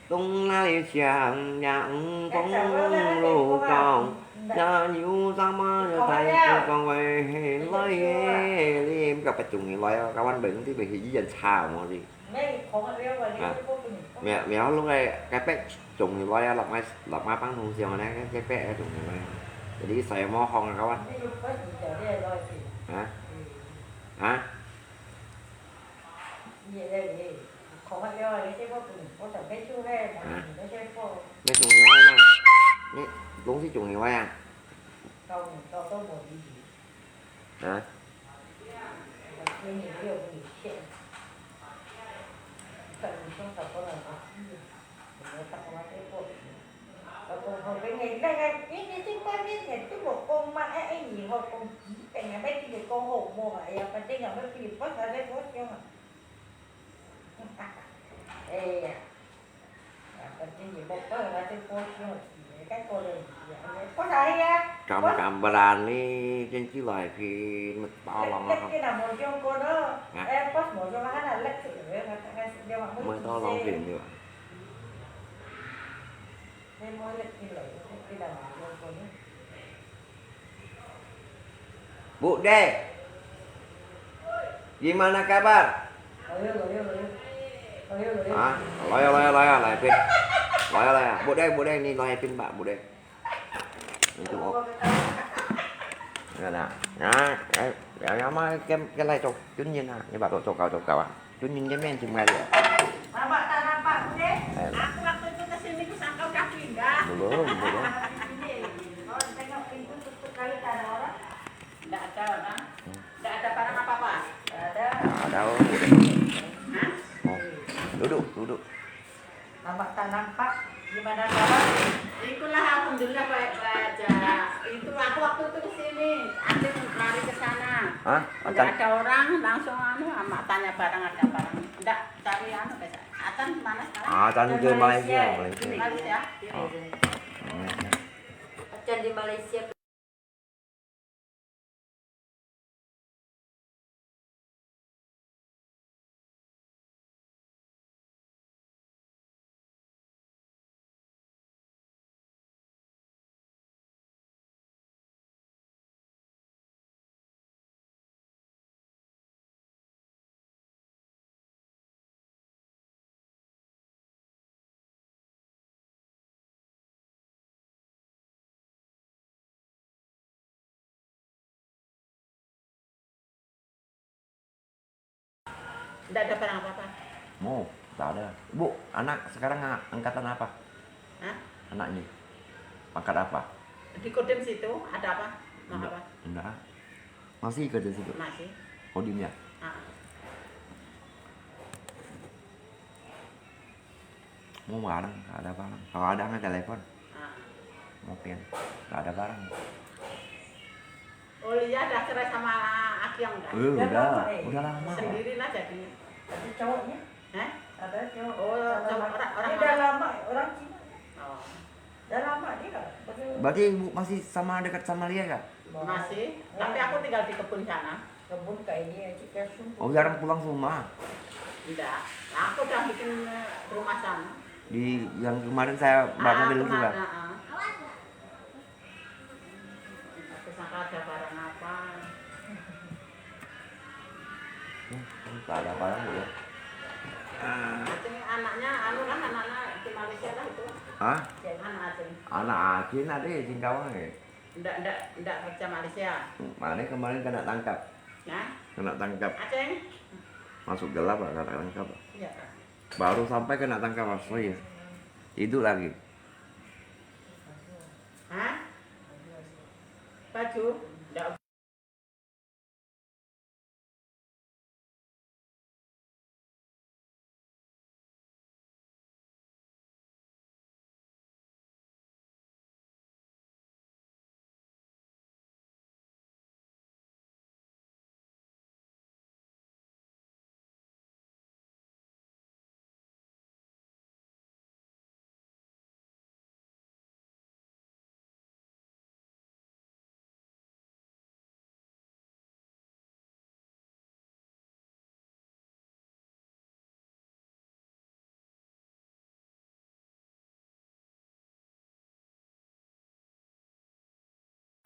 Tung na li xiang yang tông lu kong, ya yu zang ma yu tai yu kong wei hei lai ye li, ka pa chung ni lai, ka wan beng ti beng hi yan chao mo li. À. Mèo, mèo lúc này cái pet chung ni lai, lọt mai, lọt mai pang thùng xiang này, cái pet chung ni lai. Jadi saya mohon ka wan. Hả? Hả? Hả? Mấy chục nghìn mấy nè. Mấy, đúng chứ chục nghìn mấy à? Hả? Cam cam berani, janji lai phi, mệt to lòng lắm. Hả? Mệt to lòng phi nữa. Bude, gimana kabar? Hả? Loyo, loyo, loyo, lai pin. Loyo, loyo. Bude, bude, ni lai pin, Pak, bude. Itu, oh. Nè, nè, nè, cái, cái, cái, cái này cho Tuấn Nhiên à, như bà tổ cho cậu, cho cậu à. Tuấn Nhiên cái men chừng ngày rồi. Mà bạn ta đang bạn thế. Aku waktu itu ke sini ku sangkau caping dah. Belum, belum. Ini, oh, tengok pintu tutup kali tak ada orang. Nggak ada orang. Hmm. Nggak ada barang apa-apa. Nggak ada. Ada orang. Oh, duduk, duduk. Nampak tak nampak? Gimana kabar? Itulah, alhamdulillah, baik-baik aja. Itu aku waktu itu ke sini, Acing lari ke sana. Hah? Nggak ada orang, langsung anu, Amak tanya barang ada barang. Nggak cari anu, biasa. Acing di mana sekarang? Acing ke Malaysia, Malaysia. Malaysia. Oh. Malaysia. Acing di Malaysia. Nggak ada barang apa-apa. Oh, tak ada. Bu, anak sekarang a-, angkatan apa? Hah? Anaknya. Pangkat apa? Di Kodim situ ada apa? Mau apa? Nggak. Masih kerja situ? Masih. Kodim ya? Ah. Mau barang, tak ada barang. Kalau ada nggak telepon. Ah. Mau pian, tak ada barang. Oh, Lia dah cerai sama Akyong dah? Eh, udah, udah lama. Sendirilah jadinya. Ada cowoknya? Hah? Ada cowok. Oh, cowok orang, orang mana? Dia dah lama, orang Cina. Oh. Dah lama dia. Berarti ibu masih sama dekat sama Lia kah? Masih, tapi aku tinggal di kebun sana. Kebun kayak ini aja, kayak sumur. Oh, jarang pulang ke rumah? Tidak. Nah, aku udah bikin, eh, rumah sana. Di yang kemarin saya bawa mobil itu, kah? Ah, kemana? Ah. Aku sangka ada barang apa. Hmm, tak ada barang, Bu, ya. Ah. Acing anaknya, anu kan, anaknya di Malaysia lah itu. Hah? Anak Acing. Anak Acing ada di Singkawang, ya? Ndak, ndak, ndak kerja Malaysia. Mana kemarin kena tangkap? Hah? Kena tangkap. Acing? Masuk gelap, ah, kena tangkap, ah. Iya, Kak. Baru sampai kena tangkap, ah, sorry. Hidup lagi. Hah? Baju? Ndak.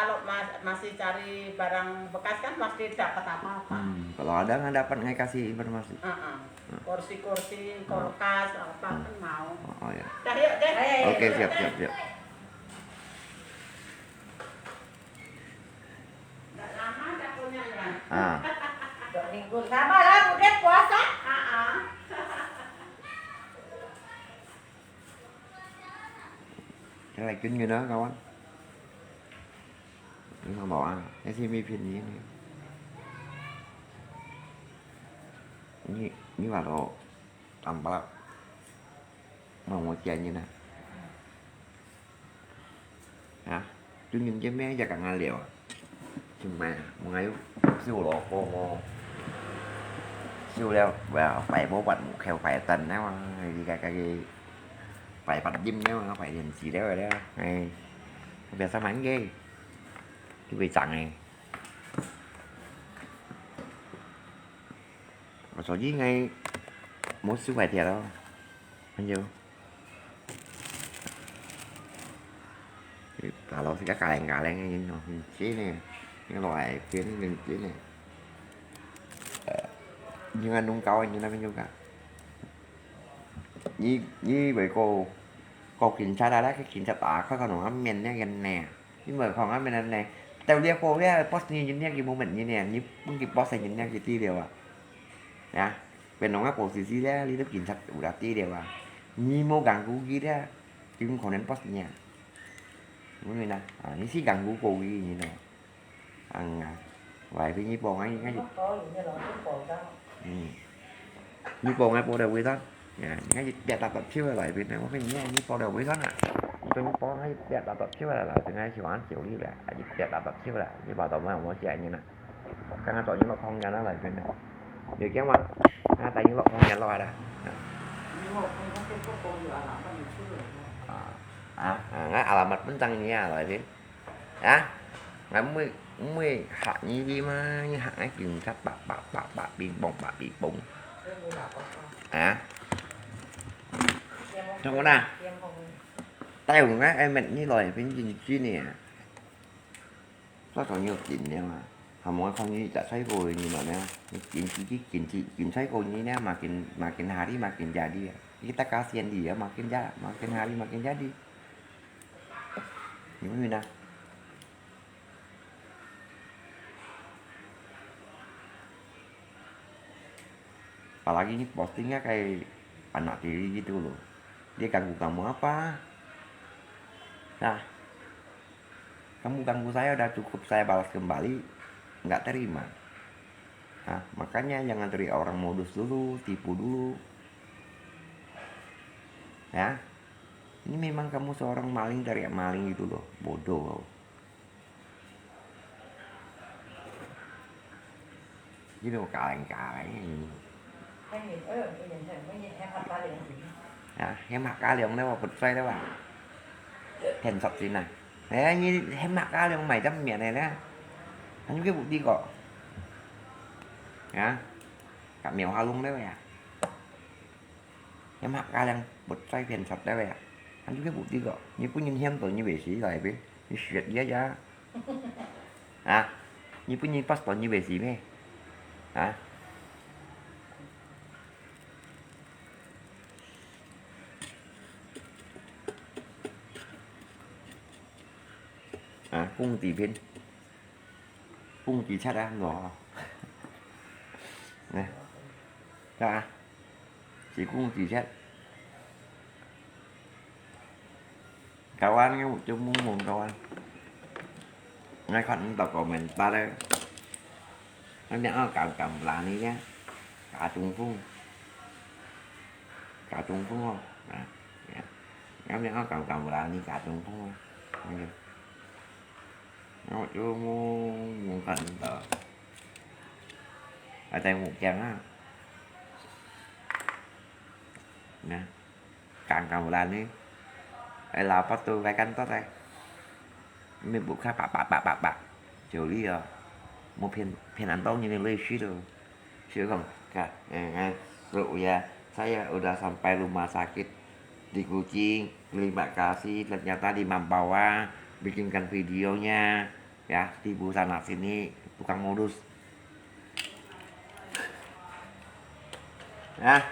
Kalau mas-, masih cari barang bekas kan pasti dapat apa-apa. Hmm, kalau ada nggak dapat, nggak kasih informasi. Heeh. Hmm. Kursi-kursi, kulkas, apa kan mau. Oh, oh, ya. Dah, yuk, deh. Oke, siap, siap, siap. Nggak lama dah punya, ya. Ah. Dua minggu. Sabarlah, udah puasa. Heeh. Cái này kinh người đó, kawan. Ini sama bawa, ini si Mipin ini. Ini, ini baru tampak mau mau janji nah. Hah? Chú nhìn cái mé giờ cả ngàn liệu à? Chừng mà, một ngày xíu lọ khô ngô. Xíu leo, và phải bố bạn một khéo phải tần nếu mà đi cái, cái, cái, phải bắt dìm nếu mà phải điện chỉ leo rồi đó. Này, việc sao mà anh ghê? Cái bị chặn này. Mà số gì ngay, một xíu phải thiệt đó. Anh yêu. Tao lo xí cá cà lèng cà lèng, nhìn nó, nhìn chế nè. Cái loại phiến nhìn chế nè. Ờ, nhưng ăn nung cao, nhìn nó mới nhu cả. Như, như vậy cô, cô kiểm tra đã, cái kiểm tra tả, có con nó mèn nhá, gần nè. Nhưng mà còn ăn mèn này, tao lia cô lia, post như nhìn nhá, cái moment như nè, như bưng cái post này nhìn nhá, cái tư liệu à. Nè, bên nó ngáp cô xí xí lia, đi lúc kiểm tra, ủ đã tư liệu à. Như mô gắng cú ghi lia, chứ không còn đến post nha. Đúng rồi nè, à, như xí gắng cú cô ghi như nè. Ăn à, vậy thì như bọn anh, ngay. Có gì như là cũng còn đó. 嗯，你幫𠊎報了尾端，哎，你看你別打打球了，來邊呢，我跟你讲，你報了尾端啊，你帮你帮，你别打打球了，来，等下去玩球了，你别打打球了，你把到我我接你了，刚刚找你落空间了，来边呢，有见吗？啊，带你落空间落来了。啊，啊，啊，俺阿拉没分当你啊，来边。 啊，俺妹妹学你的嘛，你学俺警察，叭叭叭叭，乒乓叭乒乓。啊，怎么啦？大红啊，哎，没你来，平均几年啊？多少你有紧了啊？还没看你在赛过你了呢？你紧几几紧几紧赛过你呢？Makin makin hari makin jadi啊！你大家先的啊，makin ja makin hari makin jadi。你们呢？ Apalagi ini postingnya kayak anak tiri gitu loh. Dia ganggu kamu apa? Nah, kamu ganggu saya udah cukup saya balas kembali, nggak terima. Nah, makanya jangan teriak orang modus dulu, tipu dulu. Ya, ini memang kamu seorang maling teriak maling gitu loh, bodoh kau. Ini mau kaleng-kaleng. Ya, hemat kaleng lewat, betul lewat. Pensok sini. Eh, ini hemat kaleng mai jam mian ni. Hanya ke bukti kok. Ya. Kak miau halung lewat ya. Hemat kaleng betul pensok lewat ya. Hanya ke bukti kok. Ni pun ni hiam tu ni besi lai pe. Ni siat dia ya. 啊，你不认识passport你袂死咩？啊？啊，公主片，公主七啊，喏，呢，啊，是公主七。 Kawan, kamu cuma ngomong kawan. Ngai kon entah komentar eh. Ngai oh kam kam berani ya. Cả Trung Phong. Cả Trung Phong oh. Nah, ya. Ngai oh kam kam berani cả Trung Phong. Ngai. Ngai cuma ngomong kon entah. Ada yang mungkin ah. Nah. Kang kang bulan ni. Ai lapar tu, kai kan tot ai. Mi buka pak pak pak pak pak. Joli ya. Mau pin pin antong ini lesi tu. Siu kong ka eh eh. Su ya. Saya udah sampai rumah sakit di Kuching. Terima kasih ternyata di Mambawa bikinkan videonya ya, tipu sana sini tukang modus. Ya.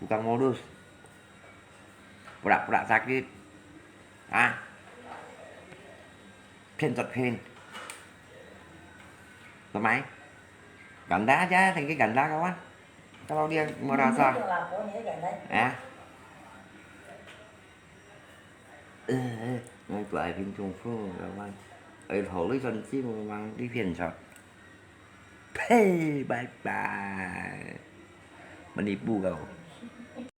Tukang modus. Pura-pura sakit. Hah? Pin tot pin. Tumai. Ganda aja, tinggi ganda kawan. Kalau dia merasa. Hah? Eh, eh, ngai tuai pin Trung Phong kawan. Ai thổ lý son chi mang đi pin tot. Phe, bye bye. Menipu kau.